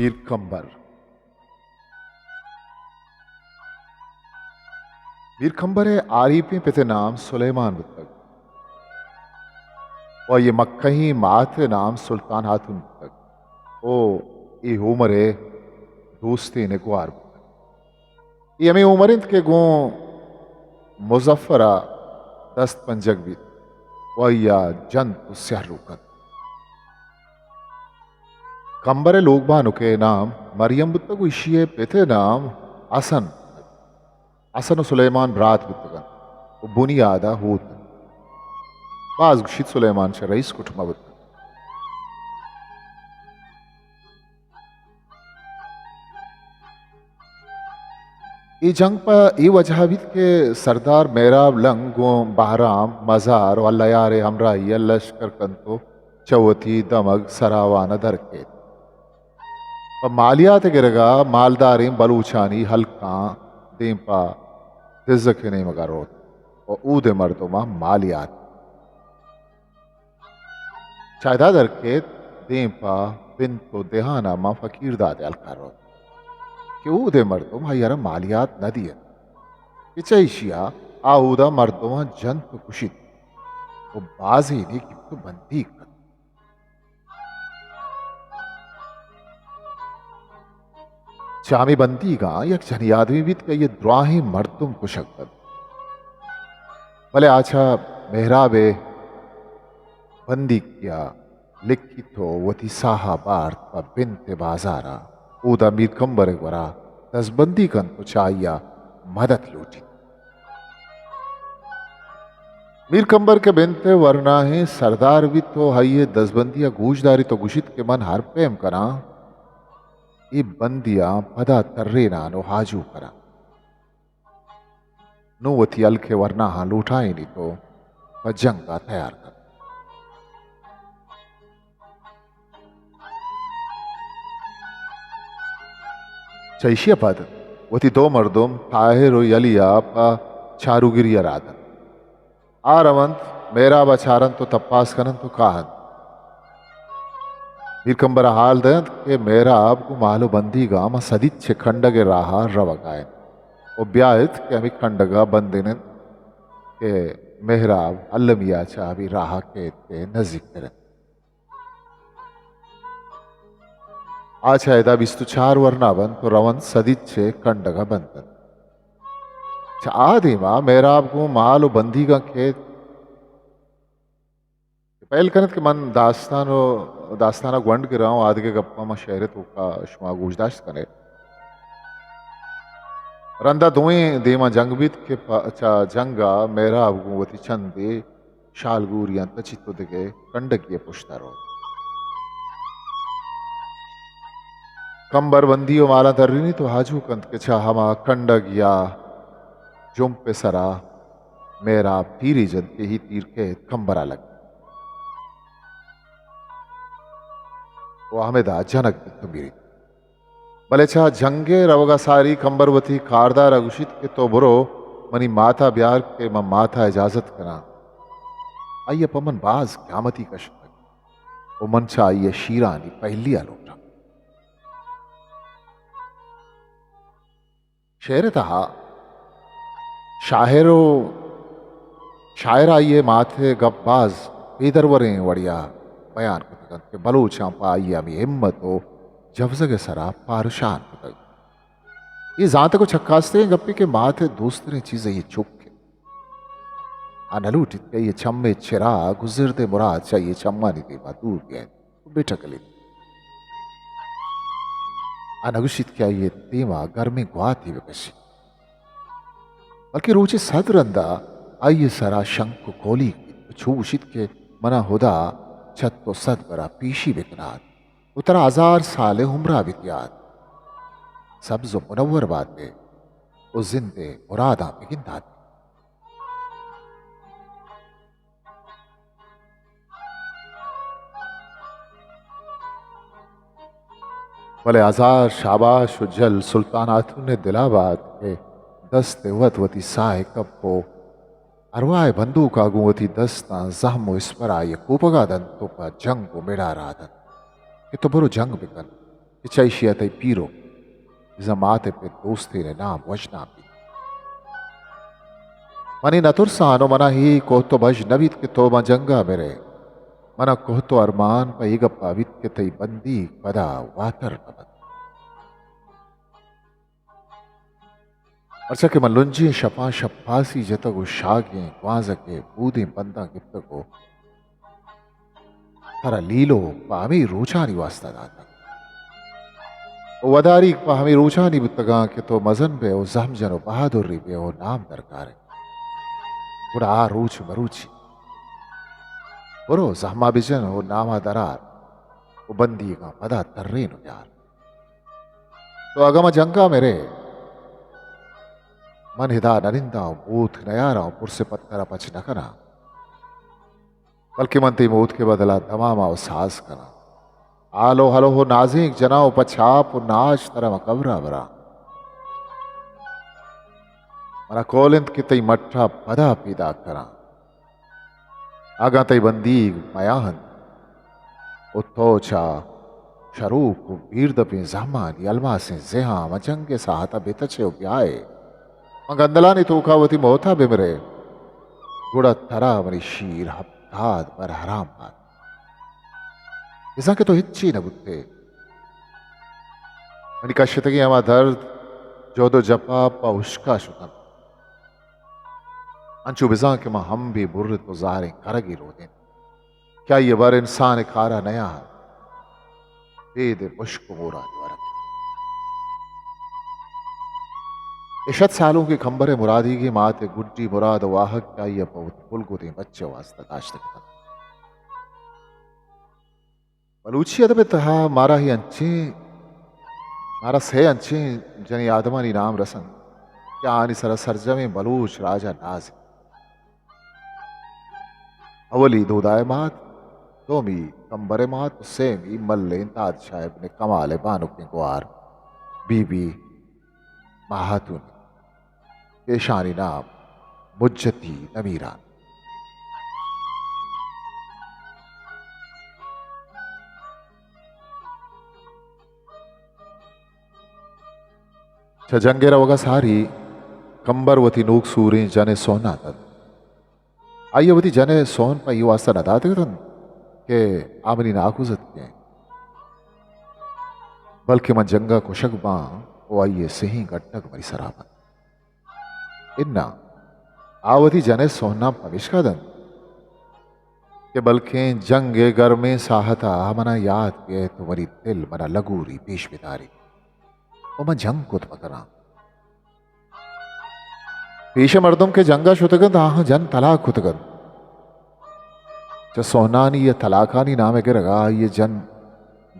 میر کمبر۔ میر کمبر ءِ آریپیں پت ءِ نام سلیمان بوتگ ءُ آئی ءِ مکہیں مات ءِ نام سلطان ہاتون بوتگ ءُ اے عمر ءِ دوستین ءِ گوار بوتگ۔ اے ہمے عمر انت کہ گوں مظفر ءَ دست پنجگ بیت ءُ آئی ءَ جنت ءُ سیاہ رو کنت۔ کمبر ءِ لوگبانک ءِ نام مریم بوتگ ءُ ایشی ءِ پت ءِ نام حسن۔ حسن ءُ سلیمان برات بوتگ انت ءُ بنیاد ءَ ہوت انت۔ باز گوشیت سلیمان چہ رئیس کٹم ءَ بوتگ۔ اے جنگ پہ اے وجہ ءَ بیت کہ سردار مہراب لنگ گوں بہرام، مزار ءُ اللہ یار ءِ ہمراہی ءَ لشکر کنت ءُ چہ وتی دمگ سراوان ءَ در کیت۔ پہ مالیات ءِ گرگ ءَ مالداریں بلوچانی ہلکاں دیم پہ دزک ءِ نیمگ ءَ روت ءُ اود ءِ مردماں مالیات چہ ادا در کیت، دیم پہ بنت ءُ دہان ءَ ماں فقیرداد ءِ ہلک ءَ روت کہ اود ءِ مردم آئی ءَ را مالیات نہ دیت کہ چہ ایشی ءَ آ اود ءَ مردماں جنت ءُ کشیت ءُ بازینے گپت ءُ بندیگ کنت۔ چہ ہمے بندیگاں یک جنی آدمی بیت کہ آئی ءَ دراہیں مردم کشگ بنت، بلے آ چہ مہراب ءِ بندیگی ءَ لکیت ءُ وتی ساہ ءَ بارت پہ بنت ءِ بازار ءَ، اودا میر کمبر ءِ گورا دزبندی کنت ءُ چہ آئی ءَ مدت لوٹیت۔ میر کمبر کہ بنت ءِ ورناہیں سردار بیت ءُ آئی ءِ دزبندی ءَ گوش داریت ءُ گوشیت کہ من ہر پیم کناں اے بندیاں پدا تریناں ءُ آجو کناں۔ نوں وتی ہلک ءِ ورناہاں لوٹائینیت ءُ پہ جنگ ءَ تیار کنت۔ چہ ایشی ءَ پد وتی دو مردم طاہر ءُ یلی ءَ پہ چاروگری ءَ راہ دنت۔ آ رونت، مہراب ءَ چارنت ءُ تپاس کننت ءُ کاہنت۔ میر کمبر ءَ حال دئینت کہ مہراب گوں مال ءُ بندیگاں ماں سدیچ ءِ کنڈگ ءِ راہ ءَ روگ ءَ انت ءُ بیا ات کہ ہمے کنڈگ ءَ بندین انت کہ مہراب المی ءَ چہ ہمے راہ ءَ کیت کہ نزیک تر انت۔ آ چہ ادا بیست ءُ چار ورنا بنت ءُ رونت سدیچ ءِ کنڈگ ءَ بندنت۔ چہ آ دیما مہراب گوں مال ءُ بندیگاں کیت۔ پہل کنت کہ من داستان ءُ داستان ءَ گونڈ گراں ءُ آدگہ گپاں من شعر ءِ توکا شما گوشداشت کن ئے۔ رندا دوئیں دیما جنگ بیت کہ پہ، چہ جنگ ءَ مہراب گوں وتی چندے شالگوریاں تچیت ءُ دگہ کنڈگے ءِ پشت ءَ روت۔ کمبر بندی ءُ مالاں ترینیت ءُ آجو کنت کہ چہ ہما کنڈگ یا جمپ ءِ سرا مہراب تیرے جنت کہ اے تیر کیت کمبر ءَ لگیت ءُ ہمدا جنگ بیت ءُ میریت۔ بلے چہ جنگ ءِ روگ ءَ ساری کمبر وتی کاردار ءَ گوشیت کہ تو برو منی مات ءَ بیار کہ من مات ءَ اجازت کناں۔ آئی ءَ پہ من باز قیامتی کشتگ ءُ من چہ آئی ءَ شیرانی پہلی ءَ لوٹاں۔ شعر ءِ تہا شاعر ءُ شاعر آئی ءِ مات ءِ گپ باز بے دروریں وڑے ءَ بیان کتگ انت کہ بلوچاں پہ آئی ءِ ہمے ہمت ءُ جوزگ ءِ سرا پارشان کتگ۔ اے زانتگ ءُ چکاستگیں گپے کہ مات ءِ دوستریں چیز آئی ءِ چک انت۔ آ نہ لوٹیت کہ آئی ءِ چم ءِ چراگ ءُ زرد ءِ مراد چہ آئی ءِ چمانی دیما دور بہ انت ءُ بہ ٹکلیت۔ آ نہ گوشیت کہ آئی ءِ دیما گرمیں گواتے بہ کشیت۔ بلکیں روچے صد رندا آئی ءِ سرا شنک ءُ کولیگ بیت ءُ چو گوشیت کہ منا ہدا چہ تو صد برا پیشی بکنات ءُ ترا ہزار سال ءِ عمرا بدیات۔ سبز ءُ منور بات ئے ءُ زند ءِ مراداں بگندات۔ بلے ہزار شاباش ءُ جل سلطان ہاتون ءِ دلا بات کہ دست ءِ وت وتی ساہ ءِ کپ ءُ ارواہ ءِ بندوک ءَ گوں وتی دستاں زہم ءُ اسپر ءَ آئی ءِ کوپگ ءَ دنت ءُ پہ جنگ ءُ مڑ ءَ راہ دنت کہ تو برو جنگ بکن۔ کہ چہ ایشی ءَ تئی پیرک بزاں مات ءِ پت دوستین ءِ نام وژنام بیت۔ منی نہ ترسان ءُ منا اے کوہت ءُ بژ نہ بیت کہ تو ماں جنگ ءَ مرئے۔ منا کوہت ءُ ارمان پہ اے گپ ءَ بیت کہ تئی بندیگ پدا واتر نہ بنت۔ پرچا کہ من لنجیں شپاں شپاسی جتگ ءُ شاگیں گوانزگ ءِ بودیں بنداں گپتگ ءُ ترا لیلو پہ ہمے روچانی واستا داتگ ءُ وداریگ پہ ہمے روچانی بوتگاں کہ تو مزن بئے ءُ زہمجن ءُ بہادرے بئے ءُ نام درکارئے۔ گڑا آ روچ مروچی۔ برو زہما بجن ءُ ناما درار ءُ بندیگاں پدا ترین ءُ بیار۔ تو اگاں ما جنگا مرے، من ادا نہ ننداں ءُ موتک نیاراں ءُ پرس ءِ پتر ءَ پچ نہ کناں، بلکہ من تئی موتک ءِ بدلا دماما ءُ ساز کناں۔ آلو ہلو ءُ نازینک جناں ءُ پہ چاپ ءُ ناچ ترا من قبرا براں۔ منا کول انت کہ تئی مٹ ءَ پدا پیداک کناں۔ اگاں تئی بندیگ میاہند ءُ تو چہ شروک ءُ بیردپیں زہمانی الماسیں زہاں ماں جنگ ءِ ساہت ءَ بہ تچئے ءُ بیائے، ماں گندلانی توکا وتی موت ءَ بہ مرئے، گڑا ترا منی شیر ہپتاد بر حرام بات۔ بزاں کہ تو ہچی نہ بوتے۔ منی کشتگیں ہما درد، جہد ءُ جپا پہ ہشکا شتنت۔ انچو بزاں کہ من ہمبے برت ءُ زہریں کرگے رودینت کہ آئی ءِ بر انسان ءِ کار ءَ نیاہت، بید ءِ پشک ءُ مورانی ورگ۔ اے شت سالونکیں کمبر ءِ مرادیگیں مات ءِ گڈی مراد ءُ واہگ کہ آئی ءَ پہ وتی پلگدیں بچ ءِ واستا داشتگ اتنت۔ بلوچی ادب ءِ تہا مارا اے انچیں، مارا سئے انچیں جنیں آدمانی نام رسنت کہ آہانی سرا سرجمیں بلوچ راج ءَ ناز انت۔ اولی دودا ءِ مات، دومی کمبر ءِ مات ءُ سیمی ملیں دادشاہ ابن کمال ءِ بانکیں گوہار بی بی ماہتون۔ ایشانی نام مجتی نمیران۔ چہ جنگ ءِ روگ ءَ ساری کمبر وتی نوک سوریں جن ءِ سہناں دنت۔ آئی ءَ وتی جن ءِ سہن پہ اے واستا نہ داتگ اتنت کہ آ منی ناکوزتکیں، بلکہ من جنگ ءَ کشگ باں ءُ آئی ءِ سہیں گڈگ منی سرا بنت۔ اناں، آ وتی جن ءِ سہناں پمیشکا دنت کہ بلکیں جنگ ءِ گرمیں ساہت ءَ آ منا یات بیئیت ءُ منی دل منا لگوری پیش بداریت ءُ من جنگ کت مکناں۔ پیش ءِ مردم کہ جنگ ءَ شتگ انت، آہاں جن طلاق کتگ انت۔ چہ سہنانی یا طلاقانی نام ءِ گرگ ءَ آئی ءِ جن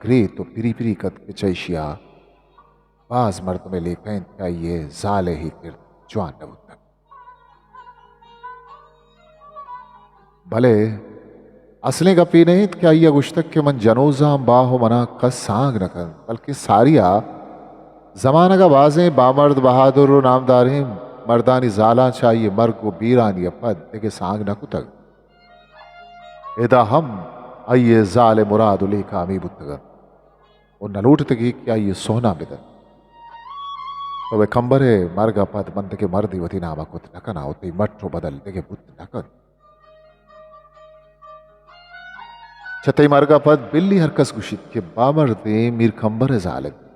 گریت ءُ پری پری کت کہ چہ ایشی ءَ باز مردم ءِ لیکہ انت کہ آئی ءِ زال ءِ اے کرد جوان نہ بوتگ۔ بلے اصلیں گپ اے نہ انت کہ آئی ءَ گوشتگ کہ من جنوزاں باں ءُ منا کس سانگ نہ کنت، بلکیں ساری ءَ زمانگ ءَ بازیں بامرد، بہادر ءُ نامداریں مردانی زالاں چہ آئی ءِ مرگ ءُ بیرانی ءَ پد دگہ سانگ نہ کتگ۔ ادا ہم آئی ءِ زال ءِ مراد ءُ لیکہ ہمے بوتگ انت۔ ءُ نہ لوٹتگی کہ آئی ءِ سہناں بدنت۔ تو بہ کمبر ءِ مرگ ءَ پد من دگہ مردے وتی نام ءَ کت نہ کناں ءُ تئی مٹ ءُ بدل دگہ بوت نہ کنت۔ چہ تئی مرگ ءَ پد بلی ہرکس گوشیت کہ بامردیں میر کمبر ءِ زال انت۔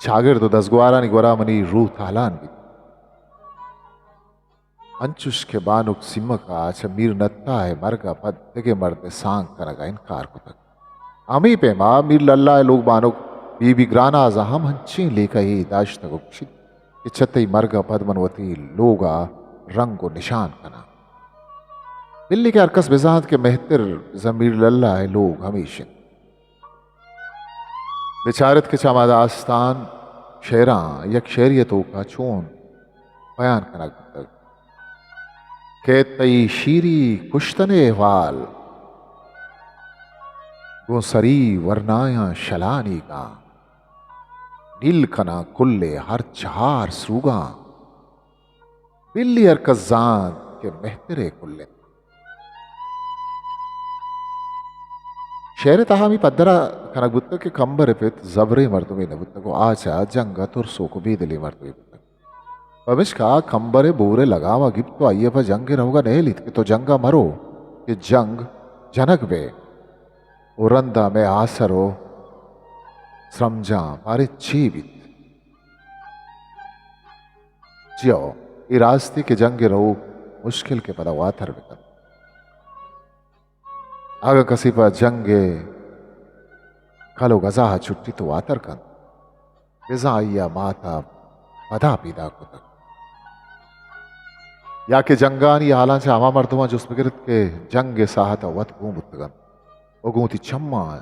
چاگرد ءُ دزگوارانی گورا منی روح تالان بیت۔ انچش کہ بانک سیمک ءَ چہ میر نتا ءِ مرگ ءَ پد دگہ مرد ءِ سانگ کنگ ءَ انکار کتگ۔ ہمے پیم ءَ میر للہ ءِ لوگ بانک بی بی گراناز ءَ ہم انچیں لیکہ یے داشتگ ءُ گوشیت کہ چہ تئی مرگ ءَ پد من وتی لوگ ءَ رنگ ءُ نشان کناں۔ بلے کہ ہرکس بزانت کہ مہتر بزاں میر للہ ءِ لوگ ہمیش انت۔ بچارت کہ چہ ہما داستان شعراں یک شعرے ءِ توکا چون بیان کنگ بوتگ کہ تئی شیری کشتن ءِ احوال گوں سری ورنایاں شلانیگاں، نیل کناں کل ءِ ہر چہار سوگاں۔ بلی ہرکس زانت کہ مہتر ءِ کل انت۔ شعر ءِ تہا ہمے پدر ءَ کنگ بوتگ کہ کمبر ءِ پت زبریں مردمے نہ بوتگ ءُ آ چہ جنگ ءَ ترسوک ءُ بے دلیں مردمے بوتگ۔ پمشکا کمبر ءِ بور ءِ لگام ءَ گپت ءُ آئی ءَ پہ جنگ ءَ روگ ءَ نئیلیت کہ تو جنگ ءَ مرو کہ جنگ جنگ بئے ءُ رند ءَ مئے آسر ءُ سرمجاں باریں چے بیت۔ جی ہو، اے راستے کہ جنگ ءَ روگ مشکل کہ پدا واتر بہ کنت۔ اگاں کسے پہ جنگ ءِ کل ءُ گزا ءَ چھٹیت ءُ واتر کنت، بزاں آئی ءَ مات ءَ پدا پیداک کتگ۔ یا کہ جنگانی ہالاں چہ ہما مردماں جست بگرت کہ جنگ ءِ ساہت ءَ وت گون بوتگ انت ءُ گوں وتی چماں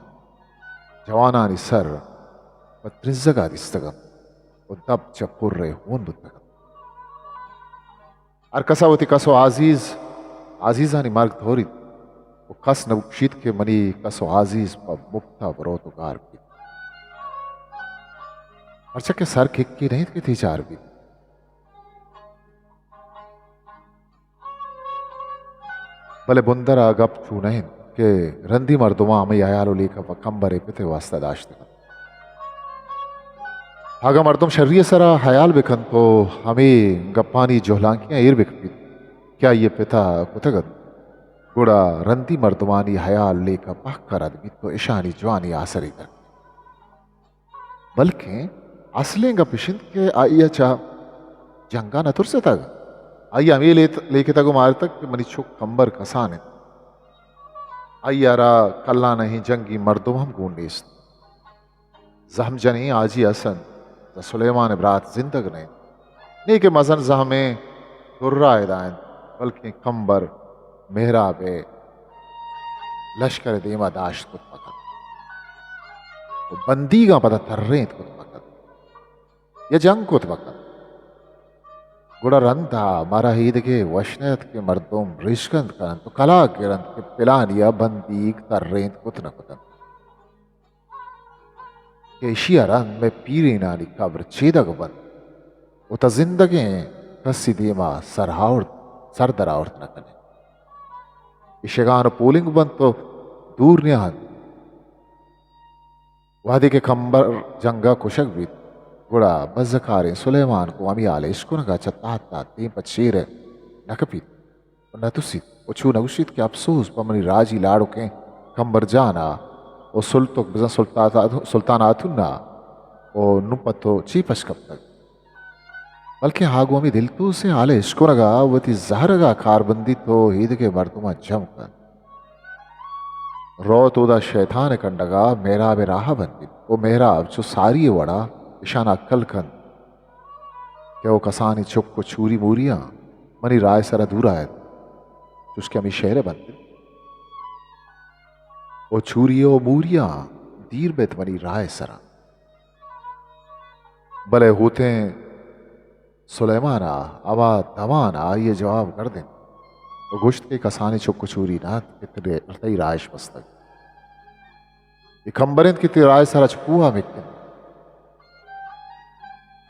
جوانانی سر پہ ترزگ ءَ دیستگ انت ءُ دپ چہ پر ءِ ہون بوتگ انت۔ ہر کس ءَ وتی کس ءُ آزیز، آزیزانی مرگ توریت ءُ کس نہ گوشیت کہ منی کس ءُ آزیز پہ مپت ءَ بروت ءُ گار بیت، پرچا کہ سر ککے نہ انت کہ تیچار بیت۔ بلے بندر ءَ گپ چو نہ انت کہ رندی مردماں ہمے ہیال ءُ لیکہ پہ کمبر ءِ پت ءِ واستہ داشتگ انت۔ اگاں مردم شری ءِ سرا ہیال بہ کنت ءُ ہمے گپانی جہلانکیاں ایر بہ کپیت کہ آئی ءِ پت ءَ کتگ انت، گڑا رندی مردمانی ہیال لیکہ پہک ءَ رد بیت ءُ اشانی جوانی آسرے در کیت۔ بلکیں اصلیں گپ اش انت کہ آئی ءَ چہ جنگ ءَ نہ ترستگ۔ آئی ءَ ہمے لیت-، لیکتگ ءُ مارتگ کہ منی چک کمبر کسان انت۔ آئی ءَ را کلانہیں جنگی مردم ہم گون نیست۔ زہم جنیں حاجی حسن ءُ سلیمان ءِ برات زندگ نہ انت۔ نی کہ مزن زہمیں درا ادا انت، بلکیں کمبر مہراب ءِ لشکر ءِ دیما داشت کت مہ کنت ءُ بندیگاں پدا ترینت کت مہ کنت یا جنگ کت مہ کنت، گڑا رندا مارا ایدگہ وش نہ ات کہ مردم ریشکند کننت ءُ کلاگ گرنت کہ پلانی ءَ بندیگ ترینت کت نہ کتنت۔ کہ ایشی ءَ رند مئے پیرینانی قبر چیدگ بنت ءُ تہ زندگیں کسی دیما سر آورت، سر در آورت نہ کنئے۔ ایشگان ءُ پولنگ بنت ءُ دور نیاہنت۔ وہدے کہ کمبر جنگ ءَ کشگ بیت، گڑا بزکاریں سلیمان گوں ہمے ہال ءِ اشکنگ ءَ چہ تہت تہت دیم پہ چیر ءَ نہ کپیت۔ ءُ نہ تسیت ءُ چو نہ گوشیت کہ اپسوز پہ منی راجی لاڑکیں کمبر جان ءَ ءُ سلتک بزاں سلطات-، سلطان ہاتون ءَ ءُ نوں پہ تو چے پش کپتگ؟ بلکیں آ گوں ہمے دلتوسیں ہال ءِ اشکنگ ءَ وتی زہرگ ءَ کار بندیت ءُ ایدگہ مردماں جم کنت۔ روت اودا شیطان ءِ کنڈگ ءَ مہراب ءِ راہ ءَ بندیت ءُ مہراب چو ساری ءِ وڑا اشان ءَ اکل کنت۔ کہ او کسانیں چک ءُ چوری موریاں منی راہ ءِ سرا دور آیت، چوش کہ ہمے شعر ءَ بنت انت، او چوری ءُ موریاں دیر بیت منی راہ ءِ سرا۔ بلے ہوتیں سلیمان ءَ ہما دمان ءَ آئی ءَ جواب گردینت ءُ گوشت کہ کسانیں چک ءُ چوری نہ انت کہ تئی راہ اش بستگ۔ اے کمبر انت کہ تئی راہ ءِ سرا چہ کوہ ءَ مک انت۔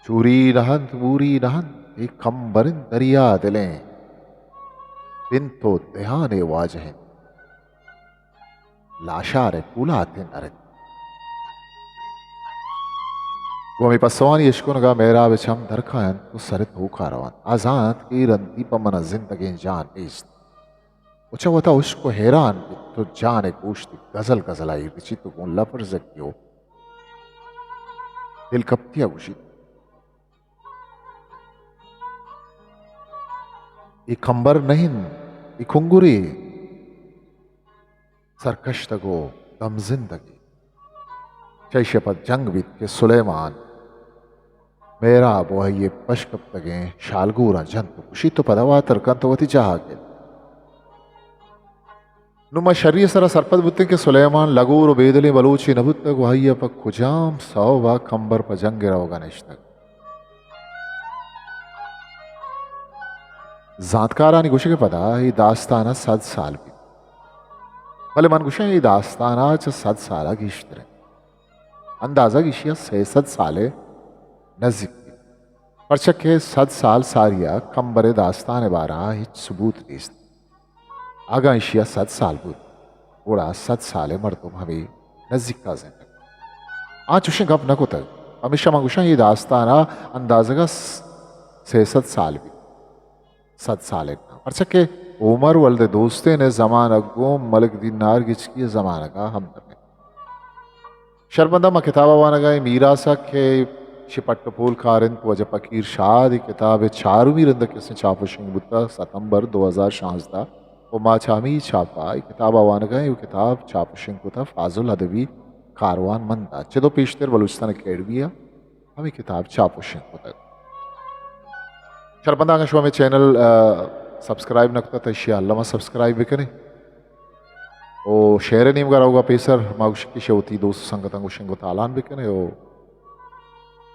چوری نہ انت، موری نہ انت، اے کمبر انت، دریا دلیں بنت ءُ دہان ءِ واجہ انت۔ لاشار ءِ پولاتیں نر انت۔ گوں ہمے پسوانی اشکنگ ءَ مہراب ءِ چم درکاینت ءُ سر ءِ توک ءَ روانت۔ آ زانت کہ اے رندی پہ من ءَ زندگیں جان نیست۔ ءُ چہ وتا ہشک ءُ حیران بیت ءُ جان ءِ گوشتی گزل گزل ءَ ایر گچیت ءُ گوں لبرزگی ءُ دلکپتی ءَ گوشیت، اے کمبر نہ انت، اے کنگرے سرکشتگ ءُ دم زندگے۔ چہ ایشی ءَ پد جنگ بیت کہ سلیمان مہراب ءُ آئی ءِ پشکپتگیں شالگوراں جنت ءُ کشیت ءُ پدا واتر کنت ءُ وتی جاہ ءَ گیت۔ نوں ما شری ءِ سرا سرپد بوتیں کہ سلیمان لگور ءُ بے دلیں بلوچے نہ بوتگ ءُ آئی ءَ پہ کجام سوب ءَ کمبر پہ جنگ ءَ روگ ءَ نشتگ۔ زانتکارانی گوشگ ءَ پدا اے داستان ءَ سد سال بیت، بلے من گوشاں اے داستان ءَ چہ سد سال ءَ گیشتر انت۔ اندازگ ایشی ءَ سئے سد سال ءِ نزیک بیت، پرچا کہ سد سال ساری ءَ کمبر ءِ داستان ءِ بارہ ءَ ہچ ثبوت نیست۔ اگاں ایشی ءَ سد سال بوت، گڑا صد سال ء مردم ہمے نزیکا زندگ۔ آ چوشیں گپ نہ کتگ۔ پمیشا من گوشاں، اے داستان ء اندازگ ء س-، سئے سد سال بیت۔ صد سال ء نہ۔ پرچا کہ عمر ولد دوستین ء زمانگ گوں ملک دینار گچکی ء زمانگ ء ہمدم انت۔ شربنداں، ما کتاب ء وانگ ء ایں، میراث ء کہ چہ پٹ ء پول کار انت، واجہ پکیر شاد ء کتاب ء چارمی رند ء کہ استیں چاپ ء شنگ بوتگ ستمبر دو ہزار شانزدہ، و ما چہ ہمے چاپ ء اے کتاب ء وانگ ء ایں، و کتاب چاپ ء شنگ کتگ فاضل ادبی کاروان مند ء۔ چد و پیشتر بلوچستان اکیڈمی ء ہمے کتاب چاپ و شنگ کتگ۔ شربنداں، اگاں شما ہمے چینل، آ، سبسکرائب نہ کتگ، تہ ایشی ء الم ء سبسکرائب بکنے۔ او شیئر ء نیمگا روگا پیسر ما گوشیں کہ شے وتی دوست و سنگتاں گوں شنگ و تالان بکنے۔ او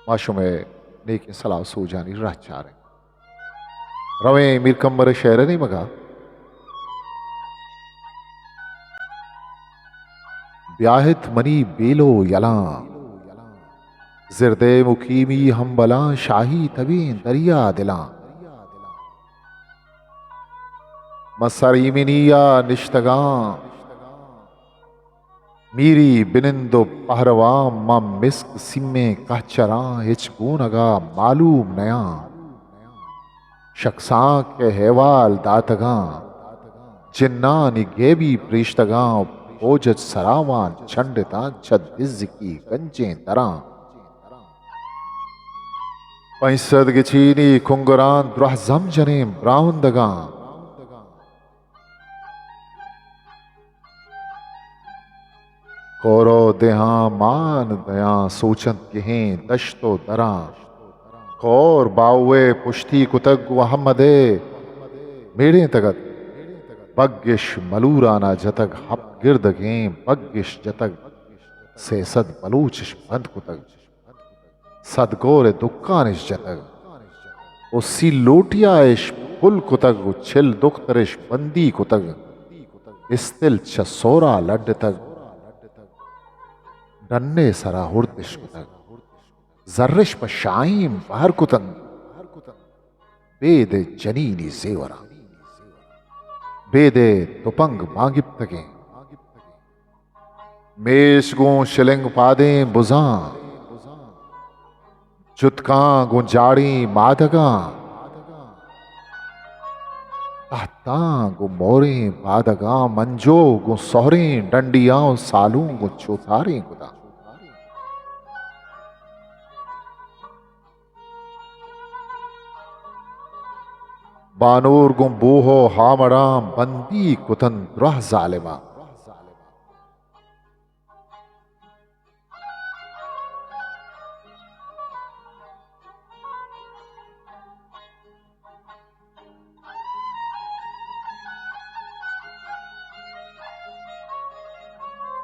ما شمئے نیکیں سلاہ و سوجانی راہ چاریں۔ رویں میر کمبر ء شئیر ء نیمگا۔ بیاہت منی بیل و یلاں، زردئے مقیمی ہمبلاں، شاہی تبیں دریا دلاں۔ من سر ایمنی ء نشتگاں، میری بنند و پہروان، من مسک سیمیں کہچراں، ہچ گونگا معلوم نیاں۔ شخصاں کہ احوال داتگاں، جنانی گیبی پریشتگاں، پوجت سراوان چنڈتاں چہ دزکی گنجیں دراں۔ پنچ سد گچینی کنگراں، درہزم جنیں براہندگاں۔ کور و دہاں مان دیاں، سوچنت گہیں دشت و دراں۔ کور باہوئے پشتی کتگ گوں احمدئے میڑینتگ ات۔ بگش ملورانا جتگ، ہپت گردگیں بگش جتگ۔ سئے سد بلوچش بند کتگ۔ سد گور ء دکان اش جتگ و سی لوٹیا اش پل کتگ و چل دختر اش بندی کتگ۔ استل چہ سورا لڈتگ، ڈن ء سرا ہردش کتگ۔ زرش پہ شاہیم بہر کتنت، بید ء جنینی زیوراں، بید ء تپنگ مانگپتگیں۔ میش گوں شلنگ پادیں بزاں، جتکاں گوں جاڑیں مادگاں، تہتاں گوں موریں بادگاں، منجو گوں سہریں ڈنڈیاں و سالوں گوں چوتاریں گداں۔ بانور گوں بوہ و ہامڑاں، بندی کتنت درہ ظالماں۔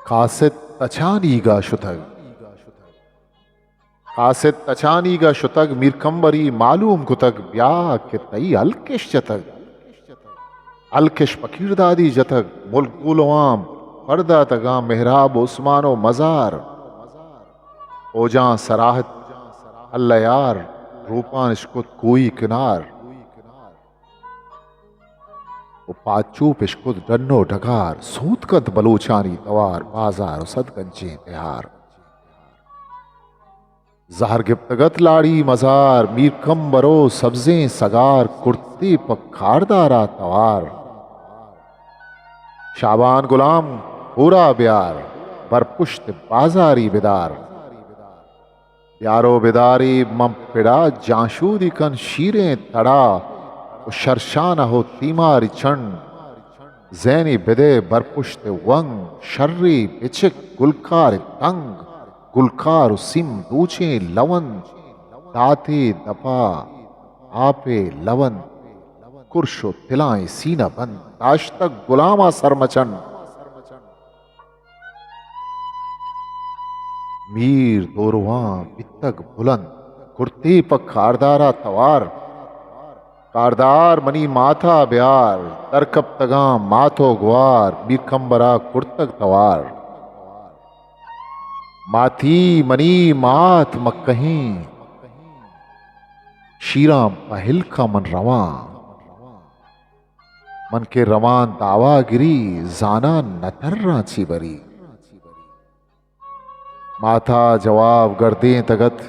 قاصد تچانیگا شتگ۔ قاصد تچانیگا شتگ، میر کمبری معلوم کتگ، بیا کہ تئی ہلکش جتگ۔ ہلکش پکیر دادی جتگ، ملک گولواں پر داتگاں، محراب عثمان و مزار۔ اوجاں سراحت اللہ یار، روپان اشکت کوئی کنار۔ و پادچوپ اشکت ڈن و ڈگار، سوت کنت بلوچانی توار، بازار و صد گنجیں تہار۔ زہر گپتگ ات لاڑی مزار، میر کمبر و سبزیں سگار، کرتے پہ کاردارا توار۔ شابان غلام ہورا بیار، برپشت بازاری بدار۔ بیار و بداری من پڑا، جانشودی کن شیریں تڑا، و شرشانہ و تیماری چنڈ۔ زینی بدے برپشت ونگ، شری بچک گلکار تنگ، گلکار و سیم دوچیں لونت، داتے دپا آپے لونت، کرش و تلائیں سینہ بند، داشتگ غلاما سرمچنڈ۔ میر دوروان بیتگ بلند، کرتے پہ کاردارا توار۔ کاردار منی ماتا بیار، درکپتگاں مات و گوار، میر کمبرا کرتگ توار۔ ماتی منی مات مکہیں، شیراں پہ ہلکا من رواں۔ من کہ رواں دعوا گری، زاناں نہ تراں چی بری۔ ماتا جواب گردینتگ ات،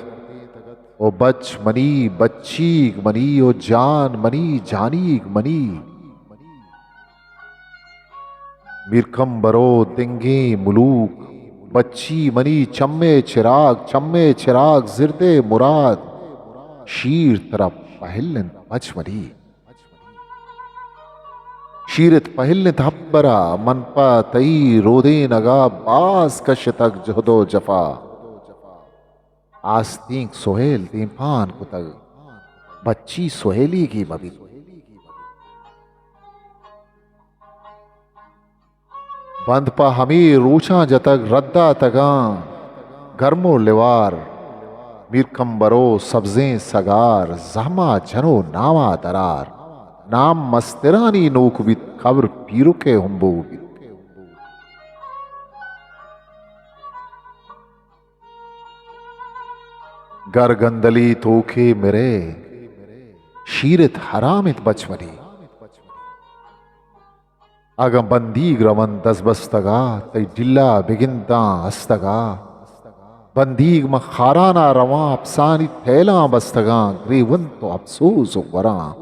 او بچ منی، بچیگ منی، او جان منی، جانیگ منی۔ میر کمبرو دنگیں ملوک، بچی منی چمے چراگ، چمے چراگ زردے مراد، شیر ترا پہل انت بچ منی۔ شیرت پہل انت ہبرا، من پہ تئی رودینگا باز کشتگ جہد و جفا۔ آستینک سہیل دیمپان کتگ، بچی سہیلیگی مہ بیت۔ بند پہ ہمے روچاں جتگ، رد داتگاں گرم و لوار۔ میر کمبرو سبزیں سگار، زہما جنو ناما درار۔ نام مسترانی نوک بیت، قبر پیرکے ہمبو بیت۔ گر گندلی توکے مرے، شیرت حرام انت بچ منی۔ اگاں بندیگ رونت دزبستگا، تئی ڈیلا بگنداں ہستگا۔ بندیگ من خارانا رواں، اپسانی تیلاں بستگاں، گریونت و اپسوز و گوراں۔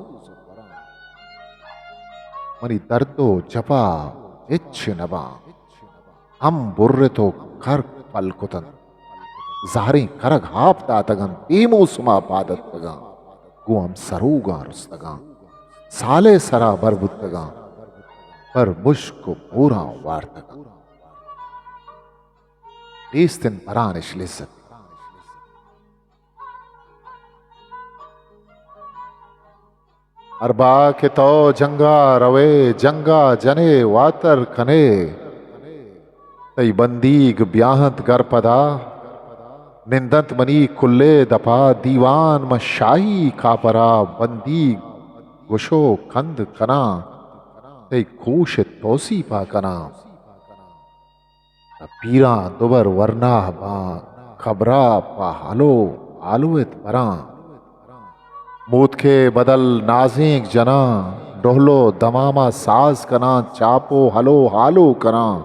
منی درد و جپا ہچ نباں۔ ہم برت و کرک پل کتنت۔ زہریں کرگ آپ داتگ انت، بے موسما پاد اتکگاں، گوں ہمسروگاں رستگاں، سالے سرا بر بوتگاں، پر مشک و موراں وارتگاں۔ نیست انت برانش لذت۔ ہر با کہ تو جنگا روئے، جنگا جنے واتر کنے، تئی بندیگ بیاہنت گر پدا، نندنت منی کلے دپا، دیوان من شاہی کاپرا، بندیگ گشو کند کناں، تئی کوش توسیپا کناں۔ پیراں دوبر ورنا باں، قبرا پہ ہلو ہالوت براں۔ موتکے بدل نازینک جناں، ڈہل و دماما ساز کناں، چاپ و ہلو ہالو کناں۔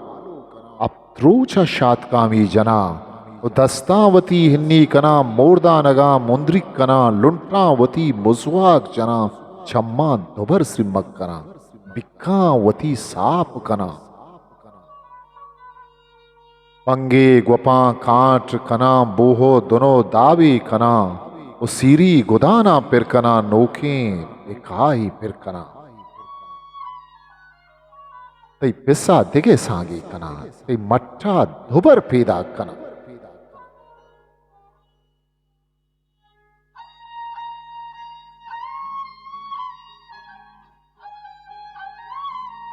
ہپت روچ ء شاتکامی جناں و دستاں وتی ہنی کناں، موردانگاں مندریک کناں، لنٹاں وتی مزواک جناں، چماں دوبر سمک کناں، بکاں وتی ساپ کناں۔ پنگے گوپاں کانٹ کناں، بوہ و دن و دابی کناں، و سیری گداناں پر کناں، نوکیں بکاہی پر کناں۔ تئی پسا دگہ سانگے کناں، تئی مٹا دوبر پیداک کناں۔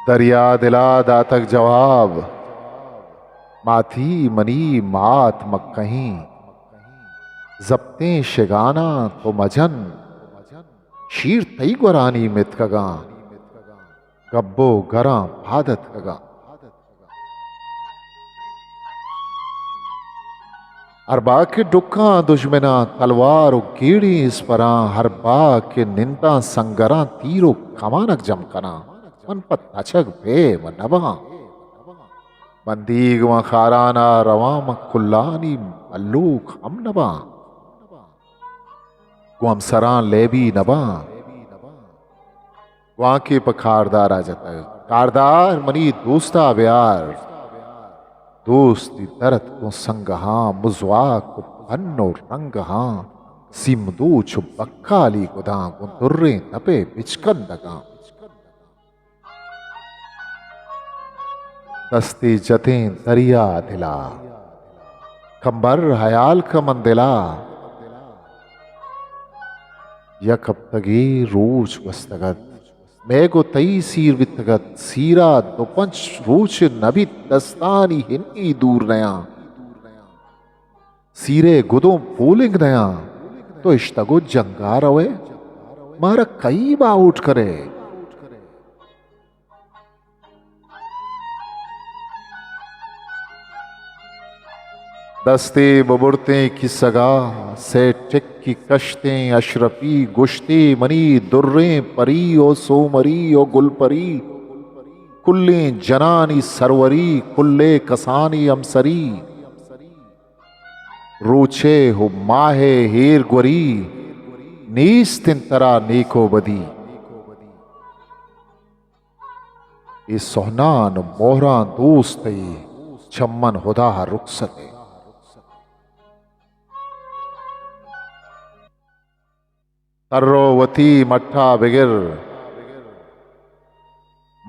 دریا دلا داتگ جواب، ماتی منی مات مکہیں۔ زپتیں شگاناں تو مجن، شیر تئی گورانی متکگاں۔ گب و گراں پاد اتکگاں۔ ہر با کہ ڈکاں دژمناں، تلوار و گیڑیں اسپراں، ہر با کہ ننداں سنگراں، تیر و کمانک جم کناں، من پہ تچگ بے و نباں۔ بندیگ من خارانا رواں، من کلانی ملوک ہم نباں۔ گوں ہمسراں لیبی نباں۔ گوانکے پہ کاردارا جتگ۔ کاردار منی دوستا بیار۔ دوستی درت گوں سنگہاں، مزواک و پن و رنگہاں۔ سیمدوچ و بکالی گداں، گوں دریں دپے بچکندگاں۔ دستے جتیں دریا دلا، کمبر ہیال کن من دلا۔ یک ہپتگے روچ گوستگ ات، مئے گوں تئی سیر بیتگ ات۔ سیرا دو پنچ روچ نہ بیت، دستانی ہنی دور نیاں۔ سیرے گدوں پولنگ نیاں، تو اشتگ و جنگا روئے، مارا کئی باہوٹ کرے؟ دستے ببرتیں کیسگا، سے ٹکی کشتیں اشرپی، گوشتی منی دریں پری او سومری او گلپری، کلیں جنانی سروری، کلے کسانی ہمسری، روچے و ماہے ہیر گوری، نیست انت ترا نیک و بدی۔ اے سہنان و مہران دوست ء، چمن ہدا رخصت ء۔ تر و وتی مٹا بگر،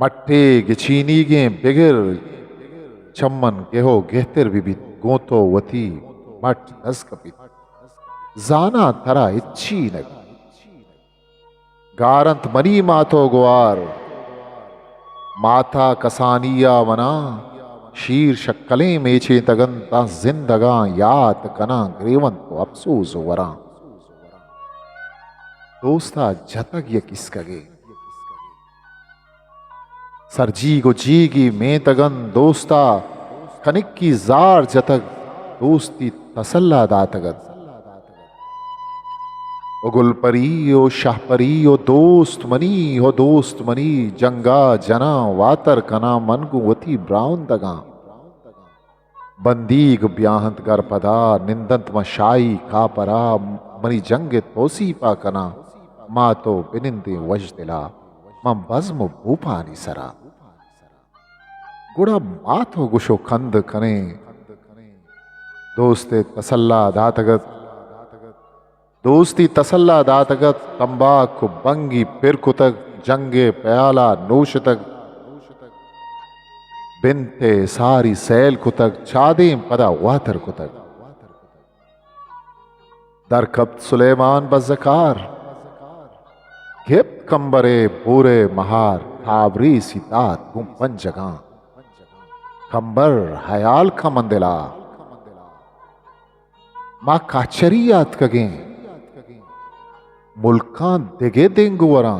مٹے گچینیگیں بگر، چمن گہو گہتر بہ بیت، گوں تو وتی مٹ دز کپیت۔ زاناں ترا ہچی نہ بیت۔ گار انت منی مات و گوار، ماتا کسانی ء منا شیر شکلیں میچینتگ انت، داں زندگاں یات کناں گریونت و اپسوز وراں۔ دوستا جتگ یک اسکگے، سرجیگ و جیگی مینتگ انت، دوستا کنکی زار جتگ، دوستی تسلا داتگ انت۔ او گلپری، او شہپری، او دوست منی، او دوست منی، جنگا جناں واتر کناں من گوں وتی براہندگاں۔ بندیگ بیاہنت گرپدا، نندنت من شاہی کاپرا، منی جنگ ء توسیپا کناں، ما تو بنندیں وژدلا، من بزم و بوپانی سرا۔ گڑا ما تو گوش و کند کنیں۔ دوست ء تسلا داتگ ات۔ دوستی تسلا داتگ ات، تمباک و بنگی پر کتگ، جنگ ء پیالہ نوشتگ، بنت ء ساری سیل کتگ، چادیں پدا واتر کتگ۔ در کپت سلیمان بزکار، گپت کمبرے بورے مہار، تابریسی دات گوں پنجگاں۔ کمبر ہیال کمن دلا، ما کچری آتکگیں، ملکاں دگہ دنگ وراں،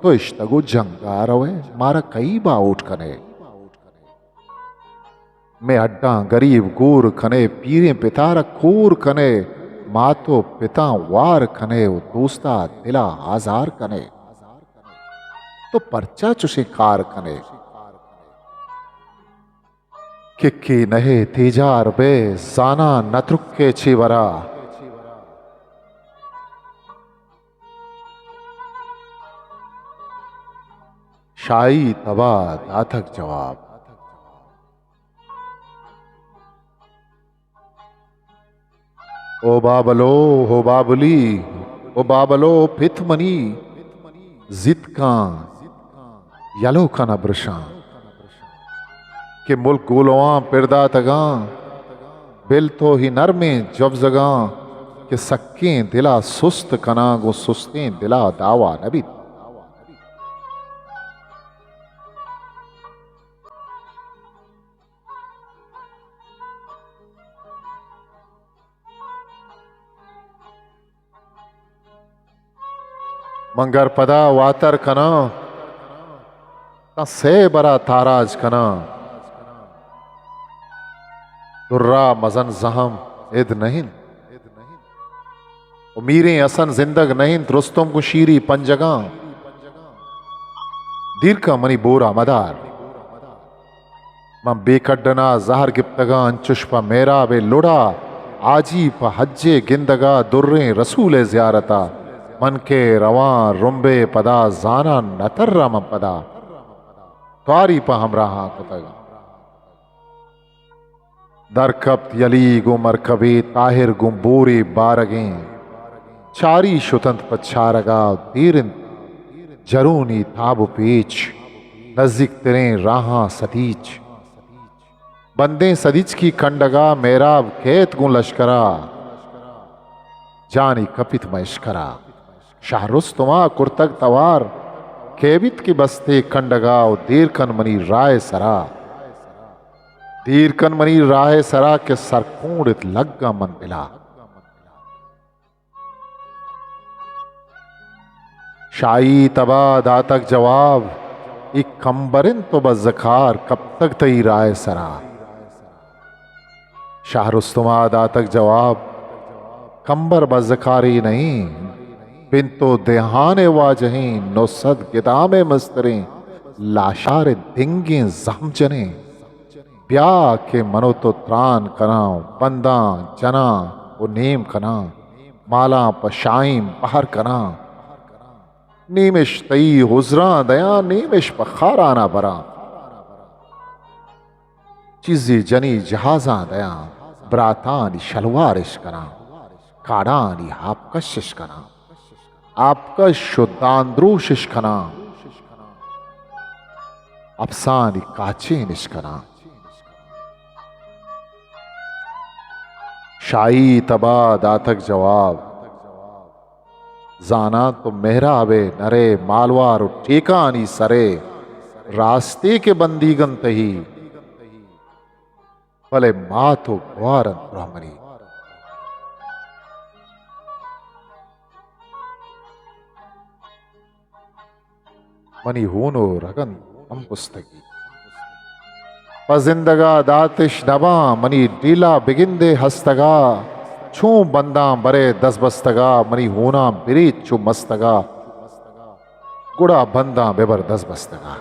تو اشتگ و جنگا روئے، مارا کئی باہوٹ کنے؟ مئے ہڈاں گریب گور کنے، پیریں پتارا کور کنے، مات و پتاں وار کنے و دوستا دلا آزار کنے۔ تو پرچا چشیں کار کنے؟ ککی نہے تیجار بے، زاناں نترکے چی ورا۔ شاہی تبا داتگ جواب۔ او بابلو، او بابلی، او بابلو پت منی، زیتکاں یلو کن ابرشاں کہ ملک گولواں پرداتگاں، بل تو ہی نرمیں جبزگاں کہ سکیں دلا سست کناں گوں سستیں دلا دعوا نہ بیت۔ من گر پدا واتر کناں، تاں سئے برا تاراج کناں۔ درا مزن زہم اد نہ انت۔ و میریں حسن زندگ نہ انت، رستم گوں شیری پنجگاں۔ دیر کن منی بورا مدار۔ من بے کڈنا زہر گپتگاں، انچش پہ مہراب ء لڑا، حاجی پہ حج ء گندگا، دریں رسول ء زیارتا۔ من کہ رواں رمبے پدا، زاناں نہ تراں من پدا، تواری پہ ہمراہاں کتگ۔ در کپت یلی گوں مرکبے، طاہر گوں بورے بارگیں۔ چاری شتنت پہ چارگا، دیر انت جرونی تاب و پیچ، نزیک تریں راہاں سدیچ۔ بندیں سدیچکی کنڈگا، مہراب کیت گوں لشکرا، جانی کپیت مئے اشکرا۔ شاہ رستما کرتگ توار، کئے بیت کہ بستے کنڈگا و دیر کن منی راہ سرا۔ دیر کن منی راہ سرا کہ سرکونڈت لگاں من دلا۔ شاہی تبا داتگ جواب، اے کمبر انت و بزکار کپتگ تئی راہ سرا۔ شاہ رستما داتگ جواب، کمبر بزکاری نہ ایں، بنت و دہان ء واجہیں، نو صد گدام ء مستریں، لاشار دنگیں زہم جنیں۔ بیا کہ من و تو تران کناں، بنداں جناں و نیم کناں، مالاں پہ شاہین بہر کناں۔ نیمش تئی عذراں دیاں، نیمش پہ خارانا براں۔ چیزے جنی جہازاں دیاں، براتانی شلوارش کناں، کاڑانی آپکشش کناں، آپکش و داندروشش کناں، اپسانی کاچینش کناں۔ شاہی تبا داتگ جواب، زاناں تو مہراب ء نرے، مالوار و ٹیکانی سرے، راستے کہ بندیگ انت تئی، بلے مات و گوار انت دراہ منی۔ منی ہون و رگ انت ہم گستگی۔ پہ زندگا داتش نباں، منی ڈیلا بگندے ہستگا۔ چون بنداں برے دزبستگا، منی ہوناں بریت چو مستگا۔ گڑا بنداں ببر دزبستگا۔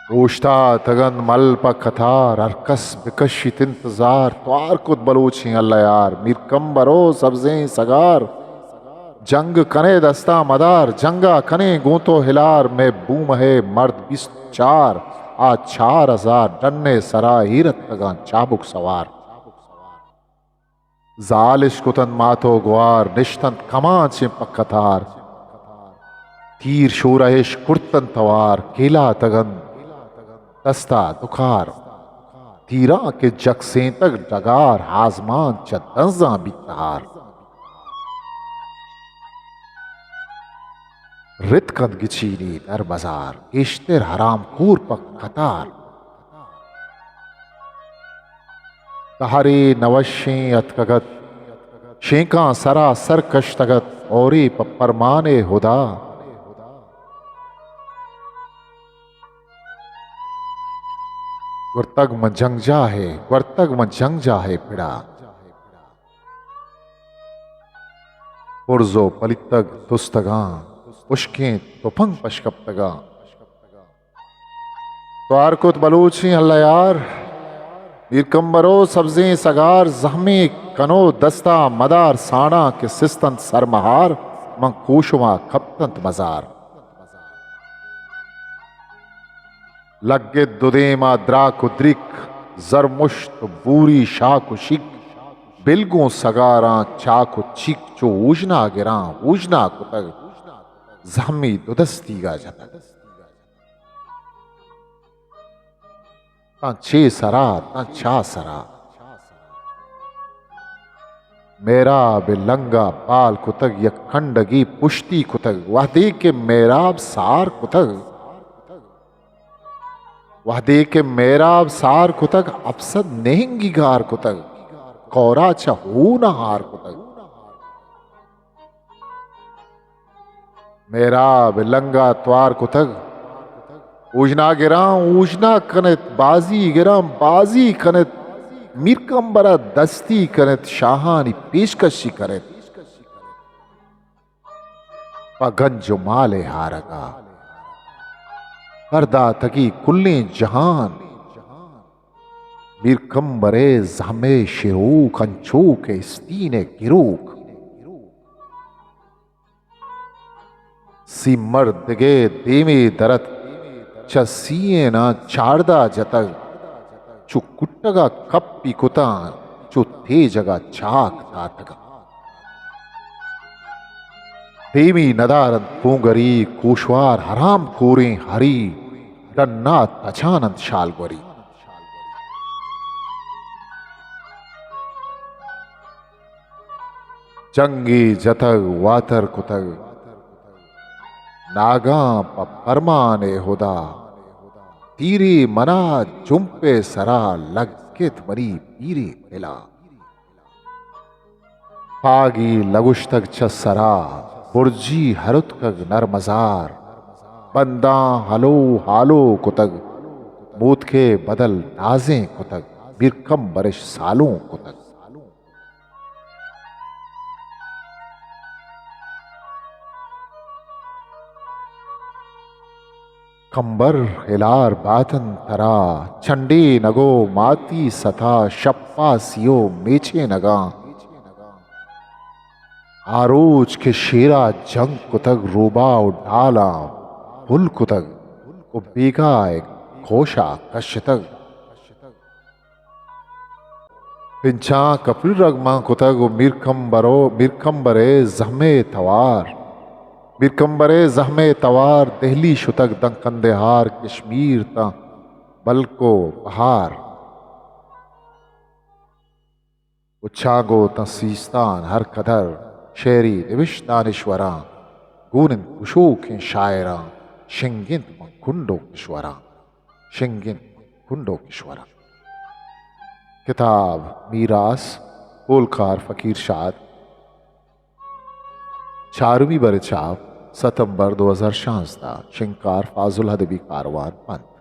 اوشتاتگ انت مل پہ قطار، ہر کس بکشیت انتظار۔ توار کت بلوچیں اللہ یار، میر کمبر و سبزیں سگار۔ جنگ کنے دستا مدار، جنگا کنے گوں تو ہلار۔ مئے بومہ ء مرد بیست چار، آ چار ہزار ڈن ء سرا ایر اتکگاں چابک سوار۔ زالش کتنت مات و گوار، نشتنت کمانچیں پہ قطار۔ تیر شورہش کرتنت توار، کیلاتگنت دستا دکار۔ تیراں کہ جکسینتگ ڈگار، آزمان چہ دنزاں بیت تہار۔ رتکنت گچینی در بزار، گیشتر حرام کور پہ قطار۔ دہرے نوشیں اتکگت، شینکاں سرا سر کشتگت، اورے پہ پرمان ہدا۔ گورتگ من جنگجاہے، گورتگ من جنگجاہے پڑا۔ برز و پلیتگ تستگاں، اشکیں تپنگ پشکپتگاں۔ توار کت بلوچیں اللہ یار، میر کمبر و سبزیں سگار۔ زہمے کنو دستا مدار، ساڑاں کہ سستنت سرمہار، من کوشما کپتنت مزار۔ لگت دو دیما دراک و دریک، زرمشت و بوری شاک و شیک، بل گوں سگاراں چاک و چیک۔ چو اوژنا گراں اوژنا کتگ، زہمی دو دستیگا جتگ۔ تاں چے سرا، تاں چا سرا۔ مہراب لنگا بال کتگ، یک کنڈگی پشتی کتگ۔ وہدے کہ مہراب سار کتگ، وہدے کہ مہراب سار کتگ، اپسد نہنگی گار کتگ، کورا چہ ہون ہار کتگ۔ مہراب لنگا توار کتگ۔ اوژنا گراں اوژنا کنت، بازی گراں بازی کنت، میر کمبرا دستی کنت، شاہانی پیشکشی کنت۔ پہ گنج و مال ء ہارگا پرداتگی کلیں جہان، میر کمبر ء زہم ء شروک انچو کہ استین ء گروک۔ سی مرد دگہ دیمے درت، چہ سیئیناں چاردہ جتگ، چو کٹگا کپی کتاں، چو تیجگا چاک داتگاں۔ دیمی ندارنت پونگری، کوشوار حرام کوریں ہری، ڈنا تچاننت شالگوری۔ جنگے جتگ واتر کتگ، ناگاں پہ پرمان ہدا، تیرے منا جمپ ء سرا لگت منی پیریں دلا۔ پاگی لگشتگ چہ سرا، برجی ہرتکگ نرمزار، بنداں ہلو ہالو کتگ، موتکے بدل نازیں کتگ، میر کمبرش سالوں کتگ۔ کمبر ہلار باتن ترا، چنڈینگ و ماتی ستا، شپا سیو میچینگاں۔ آ روچ کہ شیرا جنگ کتگ، روبا و ڈالاں پل کتگ و بیگاہ ء کوشا کشتگ۔ پنچاں کپیل رگماں کتگ و میر کمبر و میر کمبر ء زہمے توار، میر کمبر ء زہمے توار دہلی شتگ داں کندہار کشمیر تاں بلک و بہار۔ و چاگو تاں سیستان ہر کدر شعری نوشت دانشوراں، گون انت گشوکیں شاعراں، شنگ انت من کنڈو کشوراں، شنگ انت من کنڈو کشوراں۔ کتاب میراث، پولکار فقیر شاد، چارمی بر چاپ، ستمبر دو ہزار شانزدہ، شنگکار فاضل ادبی کاروان پنت۔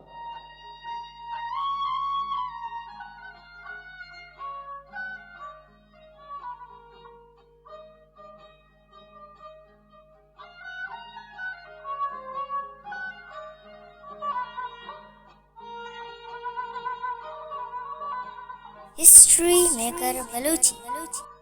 History maker Balochi.